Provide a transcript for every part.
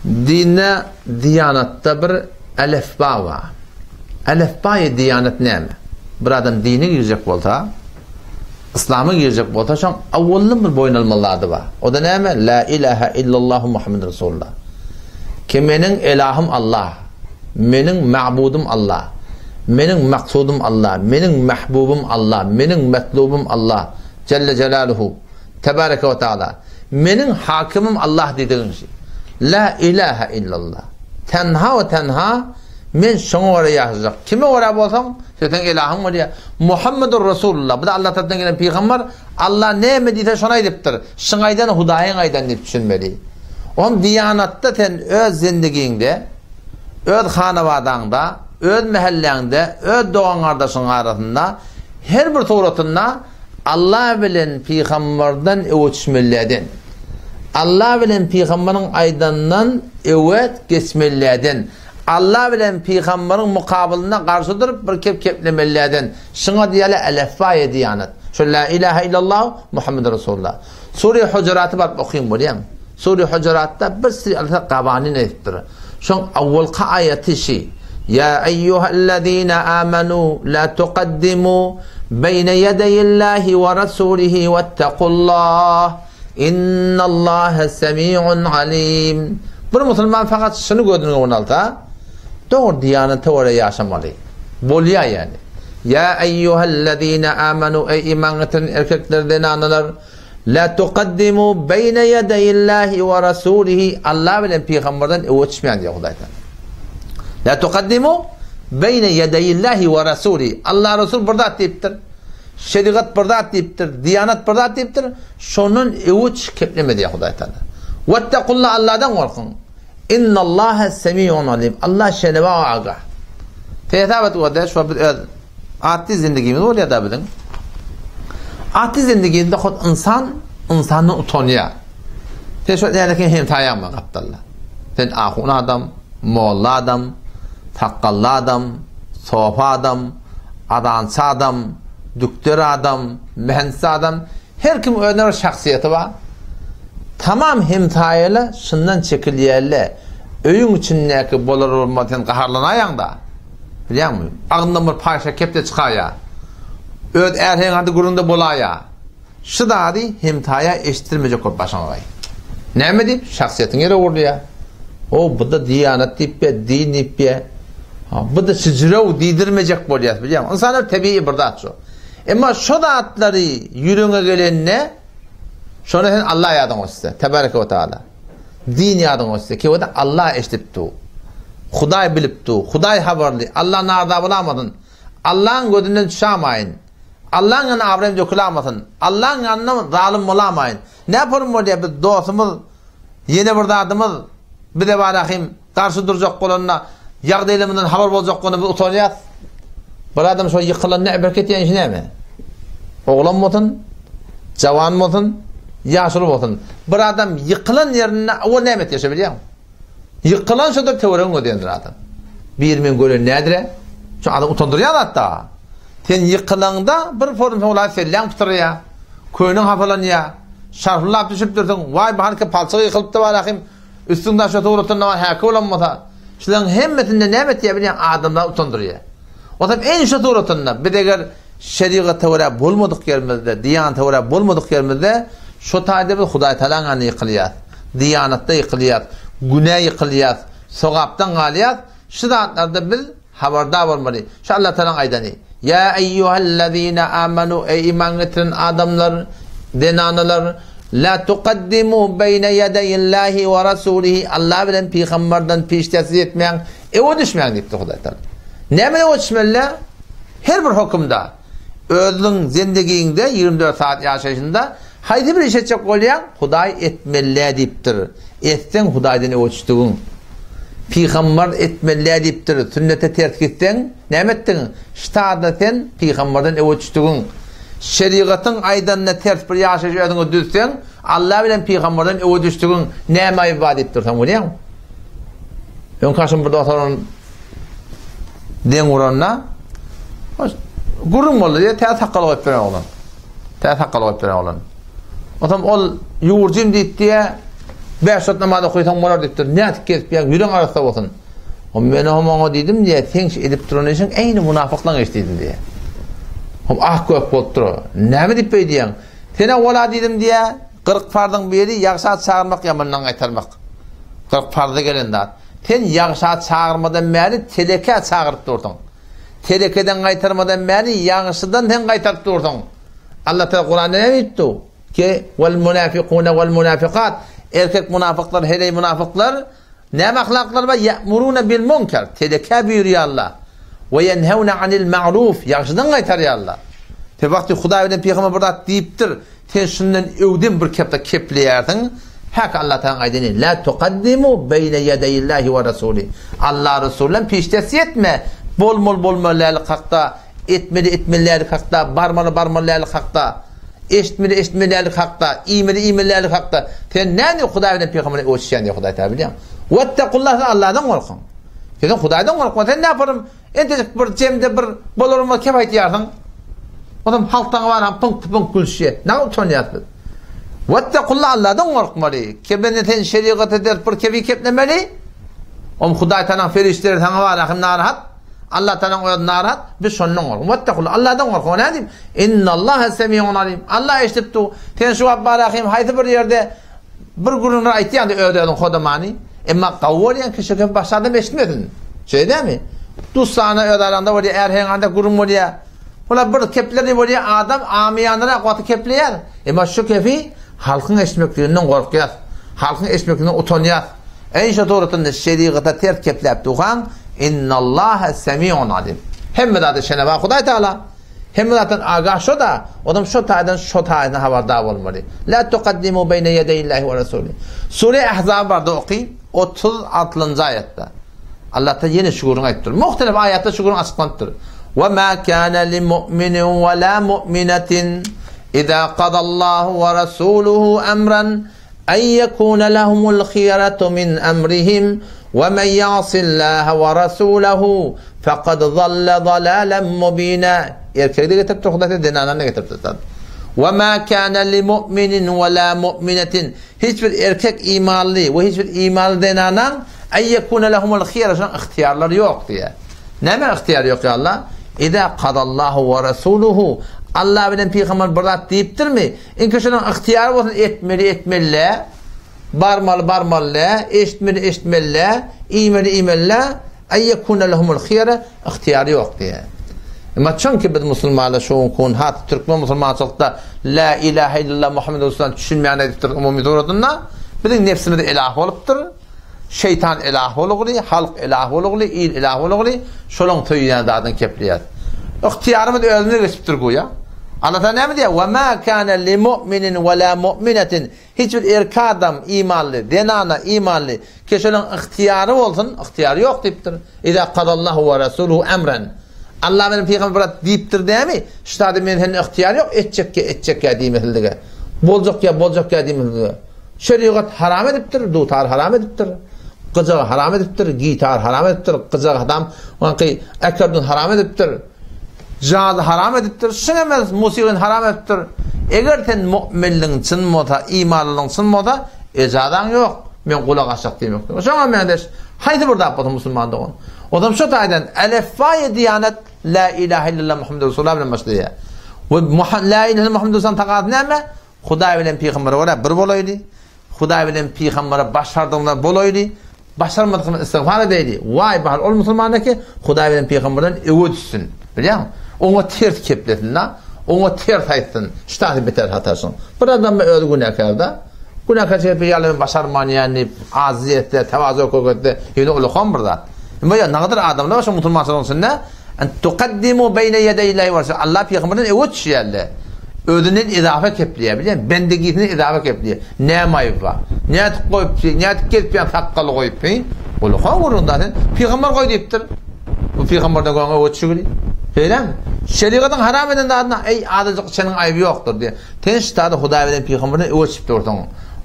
Dinde, diýanatda bir elefba bar. Elefbaýy diýanat näme? Bir adam dine girjek bolsa, yslama girjek bolsa, şoň awwalyndan bir boýun almaly zady bar. O-da näme? La ilaha illallahu Muhammed Resulullah. Ki meniň elahym Allah, meniň ma'budym Allah, meniň maksudym Allah, meniň mahbubym Allah, meniň matlubym Allah, Jelle Jelaluhu. Tebareke we Taala, Meniň hakymym Allah diýdigiň şi. La ilahe illallah. Tenha we tenha men şoňa görä ýaşajak. Kime görä bolsaň, şo seň ilahyň bolýar. Muhammedur Resulullah. Bu-da Allah tarapyndan gelen pygamber. Allah näme diýse şony aýdypdyr. Şyň aýdany Hudaýyň aýdany diýip düşünmeli. Oňam diýanatda sen öz zendigiňde, öz hanabadaňda, öz mähelläňde, öz dogan-gardaşyň arasynda her bir suratynda Allah bilen pygamberden öwütişmelilerden. Allah bilen pygamberiň aýdanyndan öwet geçmelilerden. Allah bilen pygamberiň mukabylynda garşy durup bir kep keplemelilerden. Şuňa diýýärler el-efwaýe diýanet. Şu la ilahe illallah Muhammed Resulullah. Sure Hujuraty baryp okyň bolýaň. Sure Hujuratda bir sürü Allah gawanin aýdypdyr. Şoň awwalky aýaty şi, Ýa eýýuhellezine amanu la tukaddimu beýne ýedeýillahi we rasulihi wettakullah innallaha semiun alim. Bir musulman fakat şuny gözüniň öňüne alsa, dogry diýanete görä ýaşamaly. Bolýar ýani. Ýa eýýuhellezine amanu eý iman getiren erkekler, zenanalar! La tukaddimu beýne ýedeýillahi we rasulihi Allah bilen pygamberden öňe çykmaň diýýär Hudaý Taala. La tukaddimu beýne ýedeýillahi we rasulihi. Allah Resul bir zat diýipdir. Şerigat bir zat diýipdir, diýanat bir zat diýipdir. Şondan öňe çykyp gepleme diýýär Hudaý Taala. Wettakullah Allahdan gorkuň. Innallaha semiun alim. Allah şenewa we agah. Hesap et görde, şu biz öz Atly zindigimiz bolýar-da biziň. Atly zindiginde hut ynsan ynsandan utanýar. Sen şo nälekin hemsaýaň bar gapdalda. Sen ahun adam, molla adam, sakgally adam, sopy adam, azançy adam, dükder adam, mühendis adam. Her kim özüne bir şahsyýeti bar. Tamam hemsaýalar şundan çekilýärler. Öýüň içindäki bolar-bolmaz sen gaharlanaýaň-da. Bilýäňmi? Agzyndan bir paýşa kepde çykaýa. Öz ärheň ady gürrüňde bolaýa. Şu zady hemsaýa eşitdirmejek bolup başyňa gaý. Näme diýip, şahsyýetiň ýere urulýa. O, bu-da diýanat diýip ýa, din diýip ýa. Ha, bu-da şijrew diýdirmejek bolýas, bilýäňmi? Ynsan bir tebigy bir zat şu. Emma şo zatlary ýüregiňe gelende, şony sen Allah ýadyňa düşse, tebareke we taala. Din ýadyňa düşse, kewede Allah eşidip dur. Hudaý bilip dur. Hudaý habarly. Allah narda bolamasyn. Allaň gözünden düşamaýyn. Allaň ýanynda abraýym dökülamasyn. Allaň ýanynda zalym bolamaýyn. Näporum bolýar biz dostumyz ýene bir zadymyz bize barahym Garşy durjak bolanda, ýagdaýlarymyzdan habar boljak bolanda biz utanýas. Bir adam şo ýykylanda äberk etýän işi näme? Oglan bolsun, jawan bolsun, ýaşuly bolsun. Bir adam ýykylan ýerinde owal näme etýär şo bilýäňmi? Ýykylan şodur töweregiň gözleýändir adam. Biri men gören nädire? Şo adam utandyrýan zat-da. Sen ýykylaňda bir forum soňlap selläň pytyrýar. Köýnüň hapalanýar. Şarpyldap düşüpdirsiň. Waý, bahanky palçyk ýykylypdy barahym. Üstüň daşa suratynda bar häki bolan bolsa, şularyň hemmesinde näme etýär bilýäň, adamlary utandyrýar. Onsoň eýni şu suratynda biz eger şerigata görä bolmadyk ýerimizde, diýanata görä bolmadyk ýerimizde şo taýda biz Hudaý Tagalaň ýanynda ýykylýas. Diýanatda ýykylýas, günä ýykylýas, sogapdan galýas. Şu zatlarda biz Habardar bolmaly. Şu Allah Tagalaň aýdany, Ýa eýýuhellezine amanu, eý iman getiren adamlar, zenanalar, la tukaddimu beýne ýedeýillahi we rasulihi, Allah bilen pygamberden pişdesiz etmäň, öňe düşmäň diýipdir Hudaý Tagala. Näme öňe düşmeli? Her bir hökümde, özüniň zendegiňde, 24 sagat ýaşaýşynda haýsy bir iş etjek bolýaň, Hudaý etmeli diýipdir. Etseň Hudaýdan öe düşdügiň. Pygambar etmeli diýipdir. Sünnete ters gitseň, näme etdiň? Ştada sen pygambardan öe düşdügiň. Şerigatyň aýdanyna ters bir ýaşaýyş özüňe düzseň, Allah bilen pygambardan öe düşdügiň. Näme aýby bar diýipdir, sen bilýäňmi? Öňki aşym bir dost oglan deň uranda gürrüň boldy diýýär, täze sakgal goýup beren oglan. Täze sakgal goýup beren oglan. Onsoň ol ýuwurjym diýip diýýär. Bäş wagt namaz okaýsaň bolar diýipdir. Nädip gezip ýaň, ýüregiň arassa bolsun. Hom men hom oňa diýdim diýýär, seň şu edip duran işiň eýni munafyklaň işi diýdim diýýär. Hom ak gök bolup dur. Näme diýip beý diýýäň? Sen-ä wala diýdim diýýär, 40 farzyň biri ýagşa çagyrmak, ýamandan gaýtarmak. 40 farza gelen zat. Sen ýagşa çagyrmadan bäri telekä çagyryp dursuň. Telekeden gaýtarmadan bäri ýagşydan sen gaýtaryp dursuň. Allah Taala Kuranda näme diýipdi? Ki wal munafikune wal munafikat erkek munafyklar, heleý munafyklar näme ahlaklary bar? Ya'muruna bil munkar, telekä buýurýarlar. We yenhewne anil ma'ruf, ýagşydan gaýtarýarlar. Te wagty Hudaý bilen pygamber bir zat diýipdir. Sen şundan öwden bir kepde kepleýärsiň. Häk Allah Taala aýdany, la tuqaddimu beýne ýedeýillahi we rasuli. Allah Resuldan pişdes ýetme. Bolmaly bolmaly lälik hakda, etmeli etmeli lälik hakda, barmaly barmaly lälik hakda, eşitmeli eşitmeli lälik hakda, iýmeli iýmeli lälik hakda. Sen näme Hudaý bilen pygambere öwüşýän diýip Hudaý Taala bilýär. Wettakullah sen Allahdan gorkuň. Sen Hudaýdan gorkma, sen näparyň Entejik bir jemde bir bolarma kep aýtýarsyň. Onam halkdan baran pyňk-pyňk gülüşýär. Näme utanýas biz? Wettakulla Allahdan gorkmaly. Kebende sen şerigata ders bir kebi keplemeli. Om Hudaý Tagalaň perişdeleri saňa bar ahim narahat. Allah Tagalaň özi narahat. Biz şondan gork. Wettakulla Allahdan gork. O nädip? Innallaha semiun alim. Allah eşidip dur. Sen şu wagt bar ahim haýsy bir ýerde Bir gürrüňler aýtýardy öz-özüň hodamany, emma gawy bolýan kişi köp başga adam eşitmesin. Şeýle dälmi? Dustana öz araňda bolýar, är-heňňamda gürrüň bolýar. Olar bir kepleri bolýar, adam amyýanyrak wagty kepleýär. Emma şu kepi halkyň eşitmekliginden gorkýar. Halkyň eşitmekliginden utanýar. Eý şu suratynda şerigata ters kepläp duhan, Innallaha semiun alim. Hemme zady şene bar Hudaý Taala. Hemme zatdan agah şo-da, onam şo taýdan şo taýyna habardar bolmaly. La tukaddimu beýne ýedeýillahi we rasuli. Sure Ahzab barda oky, 36-njy aýatda. Allah Taala ýene şu gürrüňi aýtdyr. Muhtelif aýatda şu gürrüň açyklanypdyr. Wa ma kana li mu'minin we la mu'minatin iza qadallahu we rasuluhu amran En yekune lehumul hiýeratu min emrihim we men ýasillaha we rasulehu fekad zalle zalalen mubina. Erkegi-de getiripdir Hudaý Taala, zenanany-da getiripdir. We ma kana li mu'minin we la mu'minetin. Hiç bir erkek imanly we hiç bir imanly zenanaň en yekune lehumul hiýere şonuň ygtyýarlary ýok diýýär. Näme ygtyýary ýok ýa Allah? Iza kadallahu we rasuluhu. Allah bilen pygamber bir zat diýipdirmi? Iňki şunuň ygtyýary bolsun etmeli etmeli-dä, barmaly barmaly-dä, eşitmeli eşitmeli-dä, iýmeli iýmeli-dä, eýýekune lehumul hyýara ygtyýary ýok diýýär. Emma çünki biz musulmanlar şu günki gün has türkmen musulmançylykda La ilahe illallah Muhammedur Resulullah düşünmeýän edipdir umumy suratynda. Biziň nebsimiz ilah bolupdyr. Şeýtan ilah bolugly, halk ilah bolugly, il ilah bolugly, şolaň söýýän zadyny kepleýäs. Ygtyýarymyz özümize geçipdir güýä. Allah Taala näme diýýär? Wa ma kana li mu'minin we la mu'minatin. Hiç bir erkek adam imanly, zenana imanly, ki şolaň ygtyýary bolsun, ygtyýary ýok diýipdir. Iza kadallahu we rasuluhu emren. Allah bilen pygamber bir zat diýipdir dämi? Şu zady men senden ygtyýar ýok, etjekkä, etjekkä diýmesizlige. Boljakýa, boljakýa diýmesizlige. Şerigat haram edipdir, dutar haram edipdir, gyjagy haram edipdir, gitar haram edipdir, gyjak adam, onki akordon haram edipdir, jazy haram edipdir, şuňa musikyny haram edipdir. Eger sen mu'minligiň çyn bolsa, imanlylygyň çyn bolsa, ejazaň ýok, men gulak asjak diýmek. Şoňa meňzeş haýsy bir zat bolsa musulman dogan. Ozam şu taýdan elefbaýy diýanet la ilahe illallah Muhammedur Resulullah bilen başlaýar. We la ilahe illallah Muhammedur Resulullah tagasy näme? Hudaý bilen pygambere görä bir bolaýly, Hudaý bilen pygambere başardygymyzdan bolaýly, başarmadygymyzdan istigfar edeýli. Waý bahal ol musulmana ki, Hudaý bilen pygamberden öwe düşsün. Bilýäňmi? Oňa ters keplesin-de, oňa ters aýtsyn. Şu taýy beter hataşyň. Bir adam özi günäkär-de. Günäkär sebäpli ýaly men başarman ýa diýip, azyz etse, tewazu köketse, ýöne ulakan bir zat. Emma ýa nagadyr adamlar bar şu musulmançylygyň içinde, En tukaddimu beýne ýedeýillahi we rasulih. Allah pygamberden öňe düşýärler. Özünden izafa kepleýär, bilýän, bendegisine izafa kepleýär. Näme aýyp bar? Nädip goýup, nädip gezip ýan sakgaly goýup, he? Uluka gurunda sen pygamber goý diýipdir. Bu pygamberden göňe öňe düşügili. Şeýlemi? Şerigatyň haram eden zadyna eý azajyk içeniň aýby ýokdur diýär. Sen ştada Hudaý bilen pygamberden öňe düşüp dursuň.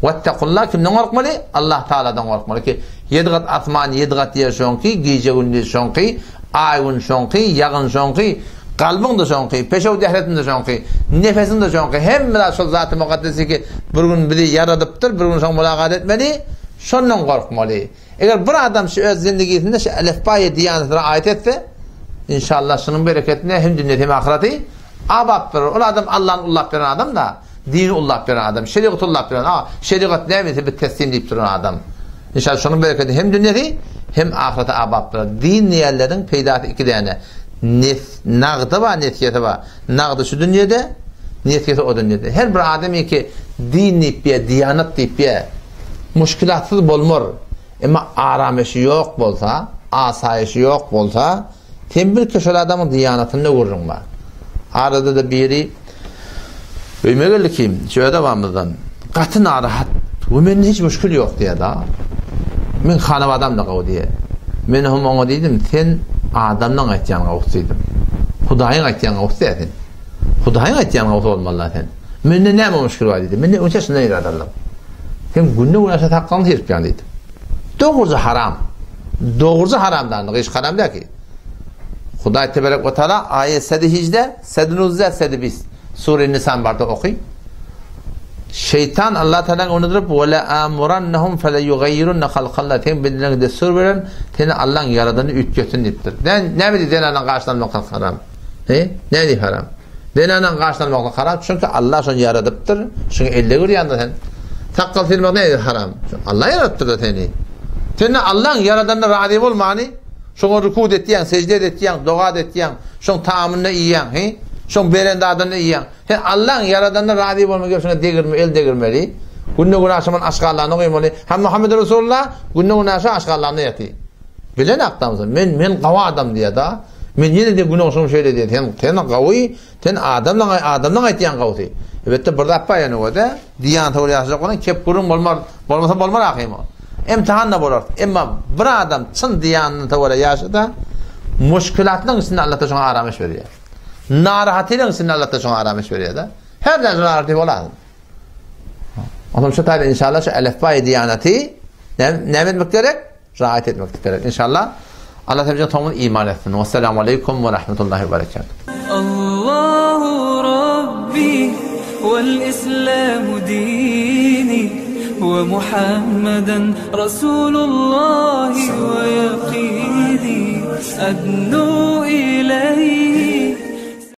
Wettakullah kimden gorkmaly? Allah Taaladan gorkmaly ki, ýedi gat asman, ýedi gat ýer şoňky, gije-gündiz şoňky, Aý-gün şoňky, ýagyn şoňky. Kalbyň-da şoňky, peşew dehretiň-de şoňky, nefesiň-de şoňky, hemme zat şol Zaty Mukaddesi ki, bir gün bizi ýaradypdyr, bir gün şoňa mulakat etmeli, şondan gorkmaly. Eger bir adam şu öz zindigisinde şu elifbaýy diýanetine raýat etse, inşallah şunuň bereketine hem dünýesi hem ahyraty abat bolar. Ol adam Allany ullap ýören adam-da, dini ullap ýören adam, şerigaty ullap ýören, a, şerigat näme diýse biz teslim diýip duran adam. Inşallah şonuň bereketine hem dünýesi hem ahyraty abat bolar. Din diýenleriň peýdasy iki däne. Nes, nagdy bar, nesýesi bar. Nagdy şu dünýede, nesýesi o dünýede. Her bir adam ki din diýip ýa diýanat diýip ýa Muşkilatsyz bolmar. Emma arameşi ýok bolsa, asaýyşy ýok bolsa, sen bil ki şol adamyň diýanatynda gürrüň bar. Arada-da biri öýüme geldi ki, şu öz obamyzdan, gaty narahat we mende hiç muşkil ýok diýýär-de. Meň hanabadam-da gowy diýýär. Men hem oňa diýdim, sen adamlaň aýtýan gowusy diýdim. Hudaýyň aýtýan gowusy däl sen. Hudaýyň aýtýan gowusy bolmaly-da sen. Mende näme muşkil bar diýdi. Mende öňçe şundan ýaradarlyk. Sen günde günaşa sakgalyňy syrpýaň diýdi. Dogruja haram. Dogruja haram da, gyş haram däl ki. Hudaý teberek we taala aýet sedi hijde, sedi nuzze, sedi bis. Sure Nisan barda oky. Şeytan Allah Teala'nın önünde durup ve la amurannahum fela yugayyirun halqallah. Sen bendelerini destur veren, seni Allah'ın yaradığını üytgesin diýipdir. Ne näme diýdi zenanyň garşylanmak haram? He? Ne diýip haram? Zenanyň gaşyny almaklyk haram, çünki Allah şony ýaradypdyr, şuňa elle görýäňdä sen. Sakgal syrmak nädip haram? Çünki Allah ýaradypdyr-da seni. Sen-de Allaň ýaradanyna razy bolmany, şoňa rukut etýäň, sejde etýäň, doga etýäň, şoň taamyny iýýäň, he? Şoň beren zadyny iýýäň. Sen Allaň ýaradanyna razy bolman gelip şoňa degirme, el degirmeli. Günde-günaşaman aşgarlaryny goýmaly. Ha Muhammed Resulullah günde-günaşa aşgarlarynda ýatyr. Bilen akdamsyn. Men men gawy adam diýýär-da. Men ýene-de günoşum şeýle diýen, sen, sen gawy, sen adamlaň, adamlaň aýtýan gawsy. Elbetde bir zat bar ýöne o-da, diýanata görä ýaşajak bolan kep gürrüň bolmar, bolmasa bolmar ahym o. Imtihan-da bolar. Emma bir adam çyn diýanata görä ýaşasa, muşkilatlaryň içinde Allah-da şoňa aramyş berýär. Narahatylaryň içinde Allah-da şoňa aramyş berýär-de. Her näçe narahaty bolasyn. Onsoň şu taýda inşallah şu elifbaýy diýanaty näme etmek gerek? Rahat etmeklik gerek inşallah. Allah hepimiziň soňumyzy iman etsin. Wesselamu aleýkum we rahmetullahi we berekatuh. Allahu Rabbi wal Islamu dini we Muhammeden Rasulullahi we ýakini adnu ileýhi.